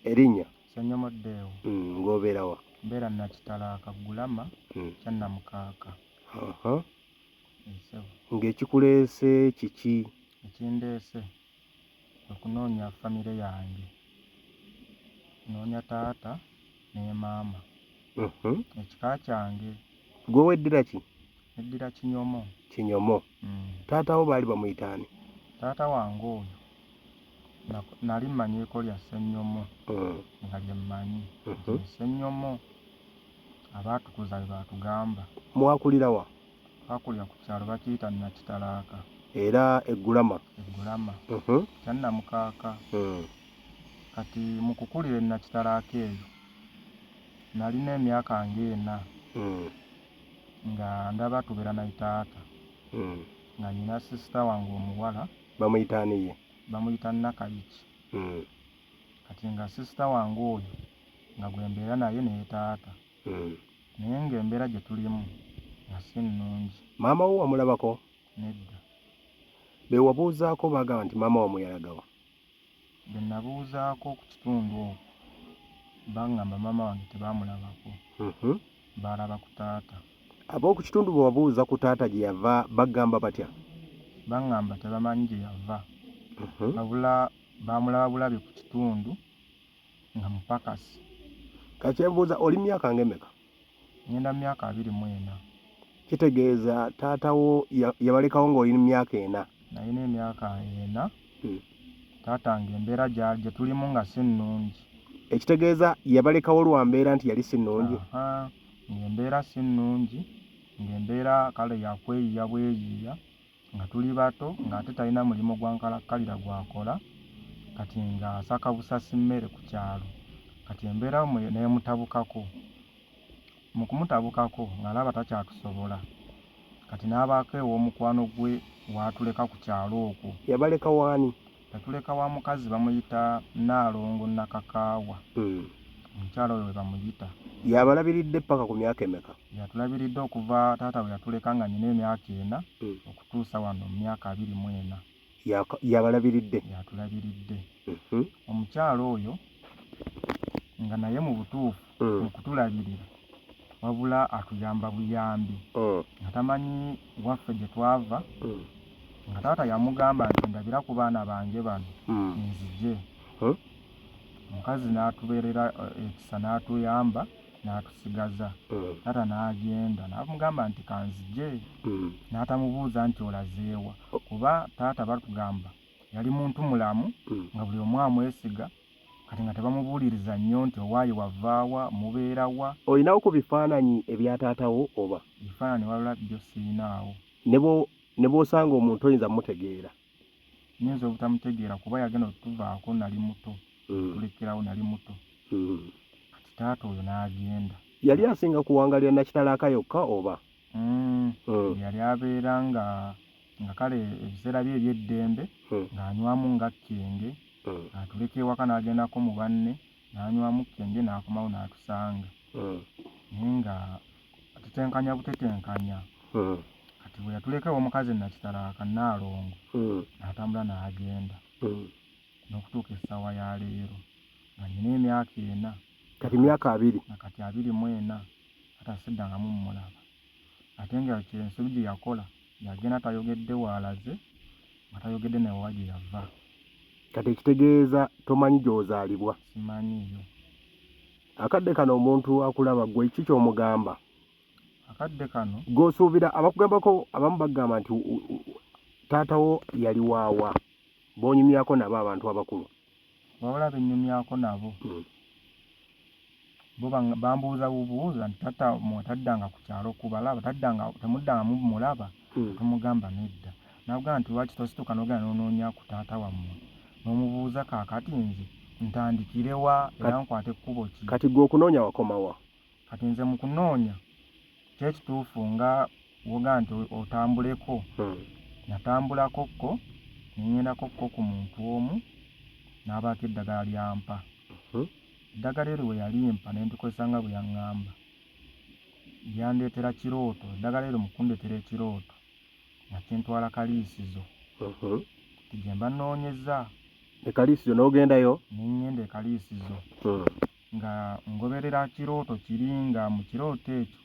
Erinnya? Ssenyomo Deo. Ng'obeera wa? Mbeera Nakitalaaka Ggulama, Kyannamukaaka. Eeh ssebo. Ng'ekikuleese kiki? Ekindeese kwe kunoonya famire yange. Nnoonya taata ne maama. Ekika kyange. Ggwe weddira ki? Neddira Kinyomo. Kinyomo. Taata wo baali bamuyita ani? Taata wange oyo nali mmanyiiko lya Ssenyomo nga lye mmanyi nti ye Ssenyomo. Abaatukuza bwe baatugamba. Mwakulira wa? Twakulira ku kyalo bakiyita Nakitalaaka. Era e Ggulama? E Ggulama. Kyannamukaaka. Kati mu kukulira e Nakitalaaka eyo nalina emyaka ng'ena nga ndaba tubeera na taata nga nnyina sisita wange omuwala. Bamuyita ani ye? Bamuyita Nakayiki. Kati nga sisita wange oyo nga gwe mbeera naye ne taata. Naye ng'embeera gye tulimu nga si nnungi. Maama wo wamulabako? Nedda. Be wabuuzaako baagamba nti maama wammwe yalaga wa? Be nabuuzaako ku kitundu okwo bangamba maama wange tebaamulabako. Baalaba ku taata. Ab'oku kitundu bwe wabuuza ku taata gye yava bagamba batya? Bangamba tebamanyi gye yava. Wabula baamulaba bulabi ku kitundu nga mupakasi. Kati kyembuuza oli myaka ng'emeka? Ngenda mu myaka 24. Kitegeeza taata wo yabalekawo ng'oli mu myaka ena? Nalina emyaka ena. Taata ng'embeera gye tulimu nga si nnungi. Ekitegeeza yabalekawo lwa mbeera nti yali si nnungi? Ng'embeera si nnungi, ng'embeera kale ya kweyiiya bweyiiya nga tuli bato ng'ate talina mulimu gwa nkalakkalira gw'akola kati ng'asaka busasi mmere ku kyalo kati embeera n'emutabukako. Mu kumutabukako ng'alaba takyatusobola kati n'abaako ew'omukwano gwe w'atuleka ku kyalo okwo. Yabaleka w'ani? Yatuleka wa mukazi bamuyita Nnaalongo Nakakaawa. Omukyala oyo bwe bamuyita. Y'abalabiridde ppaka ku myaka emeka? Yatulabiridde okuva taata bwe yatuleka nga nnina emyaka ena okutuusa wano mu myaka 24. Y'abalabiridde? Y'atulabiridde. Omukyala oyo nga naye mu butuufu mu kutulabirira wabula atuyamba buyambi nga tamanyi waffe gye twava nga taata yamugamba nti ndabira ku baana bange bano nzije. Omukazi n'atubeerera ekisa n'atuyamba n'atusigaza. Taata n'agenda n'amugamba nti kanzije n'atamubuuza nti olazeewa kuba taata batugamba yali muntu mulamu nga buli omu amwesiga kati nga tebamubuuliriza nnyo nti owaaye wavaawa mubeera wa. Olinawo ku bifaananyi ebya taata wo oba? Ebifaananyi wabula byo sirinaawo. Ne bw'osanga omuntu oyinza mmutegeera? Nnyinza obutamutegeera kuba yagenda otuvaako nali muto, tulekerawo nali muto. Kati taata oyo n'agenda. Yali asinga kuwangaalira Nakitalaaka yokka oba? Yali abeera nga nga kale ebiseera bye eby'eddembe ng'anywamu nga kkenge, atuleka ewaka n'agendako mu banne n'anywamu kkenge n'akomawo n'atusanga. Naye nga atetenkanya butetenkanya. Kati bwe yatuleka ew'omukazi Nakitalaaka Nnaalongo n'atambula n'agenda n'okutuuka essaawa ya leero nga nnina emyaka ena. Kati myaka abiri? Nga kati 24 taata siddangamu mmulaba. Ate nga ensobi gye yakola yagenda tayogedde w'alaze nga tayogedde na wa gye yava. Kati ekitegeeza tomanyi gy'ozaalibwa? Simanyiiyo. Akadde kano omuntu akulaba ggwe ki ky'omugamba? Akadde kano. Ggwe osuubira abakugambako abamu bagamba nti taata wo yali waawa b'onyumyako nabo abantu abakulu? Wabula be nnyumyako nabo bo bambuuza bubuuza nti taata mmwe taddanga ku kyalo kubalaba, taddanga temuddangamu mulaba? Tumugamba nedda. N'akugamba nti lwaki tosituka n'ogenda n'onoonya ku taata wammwe n'omubuuza kaakati nze ntandikire wa era nkwate kkubo ki? Kati ggwe okunoonya wakoma wa? Kati nze mu kunoonya kyo ekituufu nga w'ogamba nti otambuleko, natambulako kko ne ŋŋendako kko ku muntu omu n'abaako eddagala ly'ampa. Eddagala eryo bwe yalimpa ne ndikozesa nga bwe yaŋŋamba, lyandeetera kirooto. Eddagala eryo mu kundeetera ekirooto nga kintwala Kaliisizo nti gye mba nnoonyeza. E Kaliisizo n'ogendayo? Ne ŋŋenda e Kaliisizo nga ngoberera kirooto kiri nga mu kirooto ekyo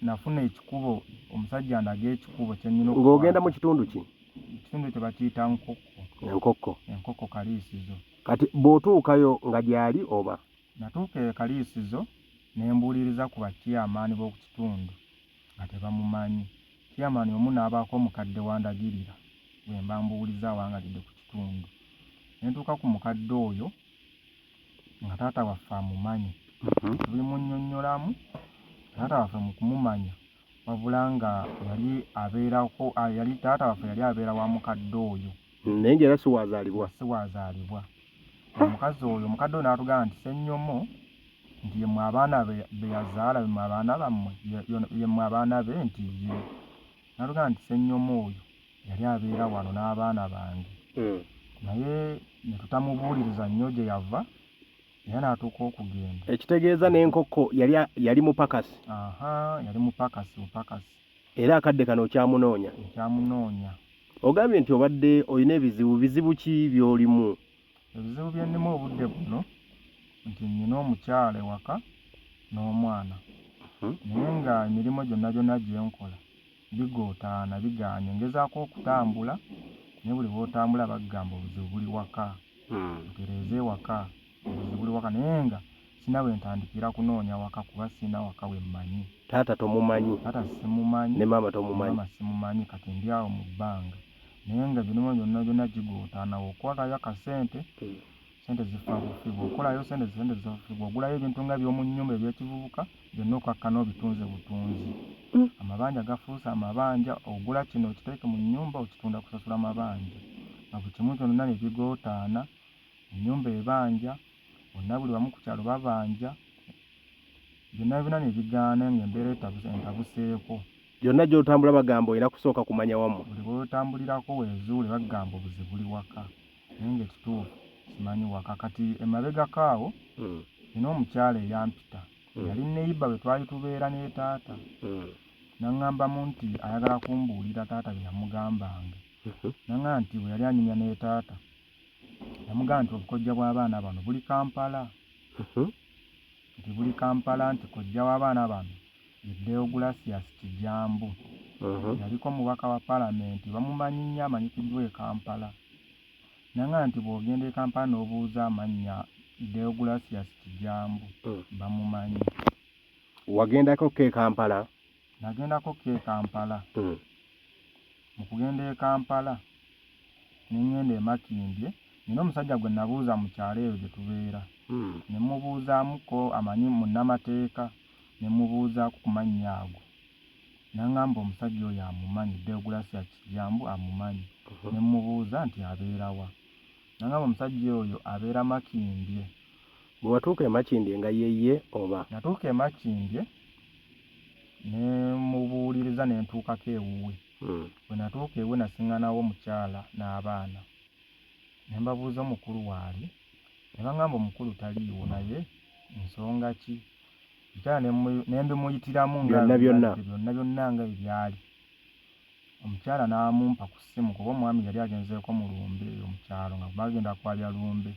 nafuna ekikubo, omusajja andaga ekikubo kye nnina okukwata. Ng'ogenda mu kitundu ki? Ekitundu ekyo bakiyita Nkokko. Enkokko. Enkokko Kaliisizo. Kati bw'otuukayo nga gy'ali oba? Natuuka e Kaliisizo ne mbuuliriza ku bacciyamaani b'oku kitundu nga tebamumanyi. Cciyamaani omu n'abaako omukadde w'andagirira gwe mba mbuuliza awangalidde ku kitundu. Ne ntuuka ku mukadde oyo nga taata waffe amumanyi. Tubimunnyonnyolamu, taata waffe mu kumumanya wabula nga yali abeerako, yali taata waffe yali abeera wa mukadde oyo. Naye nga era si w'azaalibwa. Si w'azaalibwa. Omukazi oyo, omukadde oyo n'atugamba nti Ssenyomo nti ye mmwe abaana be yazaala, be mmwe abaana bammwe, ye mmwe abaana be nti ye. N'atugamba nti Ssenyomo oyo yali abeera wano n'abaana bange. Naye ne tutamubuuliriza nnyo gye yava era n'atuuka okugenda. Ekitegeeza n'enkokko yali yali mupakasi. Aha, yali mupakasi bupakasi. Era akadde kano okyamunoonya? Nkyamunoonya. Ogambye nti obadde olina ebizibu, bizibu ki by'olimu? Ebizibu bye ndimu obudde buno nti nnina omukyala ewaka n'omwana naye nga emirimu gyonna gyonna gye nkola bigootaana bigaanye. Ngezaako okutambula naye buli lw'otambula bagamba obuzibu buli waka, otereeze ewaka, obuzibu buli waka naye nga sirina we ntandikira kunoonya waka kuba sirina waka we mmanyi. Taata tomumanyi? Taata simumanyi. Ne maama tomumanyi? Maama simumanyi kati ndi awo mu bbanga naye nga emirimu gyonna gyonna gigootaana. Bw'okwatayo akasente, ssente zifa bufi, bw'okolayo ssente, ssente zifa bufi, bw'ogulayo ebintu nga eby'omu nnyumba eby'ekivubuka byonna okakkana obitunze butunzi. Amabanja gafuuse amabanja, ogula kino okiteeke mu nnyumba okitunda kusasula mabanja. Nga buli kimu kyonna ne bigootaana, ennyumba ebanja, bonna buli wamu ku kyalo babanja, byonna byonna ne bigaana ng'embeera entabuseeko. Gyonna gy'otambula bagamba olina kusooka kumanya wammwe. Buli lw'otambulirako weezuule bagamba obuzibu buli waka naye ng'ekituufu simanyi waka. Kati emabegako awo nina omukyala eyampita yali neighbour bwe twali tubeera ne taata n'aŋŋambamu nti ayagala kumbuulira taata bye yamugambanga. N'aŋŋamba nti bwe yali anyumya ne taata yamugamba nti obukojja bw'abaana bano buli Kampala. Nti buli Kampala nti kojja w'abaana bano ye Deogratias Kijambu. Yaliko omubaka wa paalamenti bamumanyi nnyo amanyikiddwa e Kampala. N'aŋŋamba nti bw'ogenda e Kampala n'obuuza amannya Deogratias Kijambu bamumanyi. Wagendako ko e Kampala? Nagendako ko e Kampala. Mu kugenda e Kampala ne ŋŋenda e Makindye, nina omusajja gwe nabuuza mu kyalo eyo gye tubeera. Ne mmubuuzaamuko amanyi munnamateeka ne mmubuuzaako ku mannya ago. N'aŋŋamba omusajja oyo amumanyi, Deogratias Kijambu amumanyi. Ne mmubuuza nti abeera wa? N'aŋŋamba omusajja oyo abeera Makindye. Bwe watuuka e Makindye nga ye ye oba? Natuuka e Makindye ne mmubuuliriza ne ntuukako ewuwe. Bwe natuuka ewuwe nasiŋŋanawo omukyala n'abaana. Ne mbabuuza omukulu waali, ne baŋŋamba omukulu taliiwo naye nsonga ki? Omukyala ne mbimuyitiramu nga Byonna byonna. byonna byonna nga bwe byali. Omukyala n'amumpa ku ssimu kuba omwami yali agenzeeko mu lumbe eyo mu kyalo nga bagenda kwabya lumbe.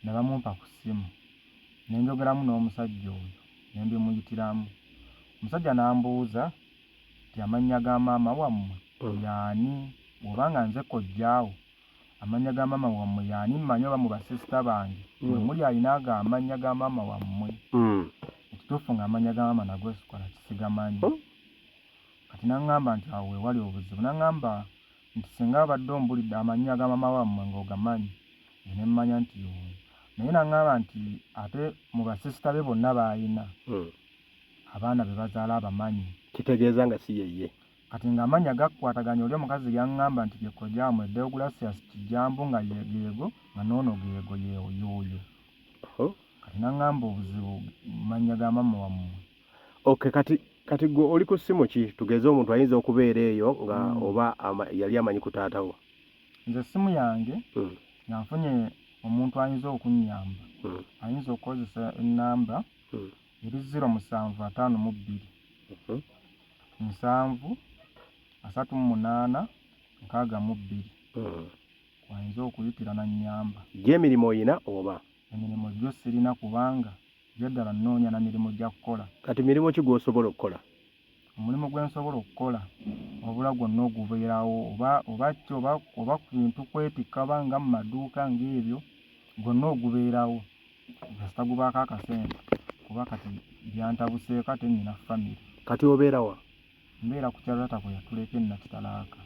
Ne bamumpa ku ssimu. Ne njogeramu n'omusajja oyo ne mbimuyitiramu. Omusajja n'ambuuza nti amannya ga maama wammwe y'ani? Bw'oba nga nze kojjaawo, amannya ga maama wammwe y'ani mmanyi oba mu basisita bange mwe muli alina ago amannya ga maama wammwe. Ekituufu ng'amannya ga maama nago sikola kisigamanyi. Kati n'aŋŋamba nti awo we wali obuzibu. N'aŋŋamba nti singa obadde ombulidde amannya ga maama wammwe ng'ogamanyi, nze ne mmanya nti y'oyo. Naye n'aŋŋamba nti ate mu basisita be bonna b'alina, abaana be bazaala abamanyi. Kitegeeza nga si ye ye. Kati ng'amannya gakwataganye oli omukazi yaŋŋamba nti ye kojja wammwe Deogratias Kijambu nga ye geego nga n'ono geego y'oyo. Kati n'aŋŋamba obuzibu mannya ga maama wammwe. Okay, kati gwe oli ku ssimu ki? Tugeze omuntu ayinza okubeera eyo nga oba yali amanyi ku taata wo. Nze essimu yange nga nfunye omuntu ayinza okunnyamba. Ayinza okukozesa ennamba eri 0752 70 38 62. Wayinza okuyitira n'annyamba. Gyo emirimu oyina oba? Emirimu gyo sirina kubanga ebyaddala nnoonya na mirimu gya kukola. Kati mirimu ki gw'osobola okukola? Omulimu gwe nsobola okukola wabula gwonna ogubeerawo oba oba ki oba oba ku bintu kwetikka oba nga mu maduuka ng'ebyo gwonna ogubeerawo kasita gubaako akasente kuba kati byantabuseeko ate nnina famire. Kati obeera wa? Mbeera ku kyalo taata kwe yatuleka e Nakitalaaka.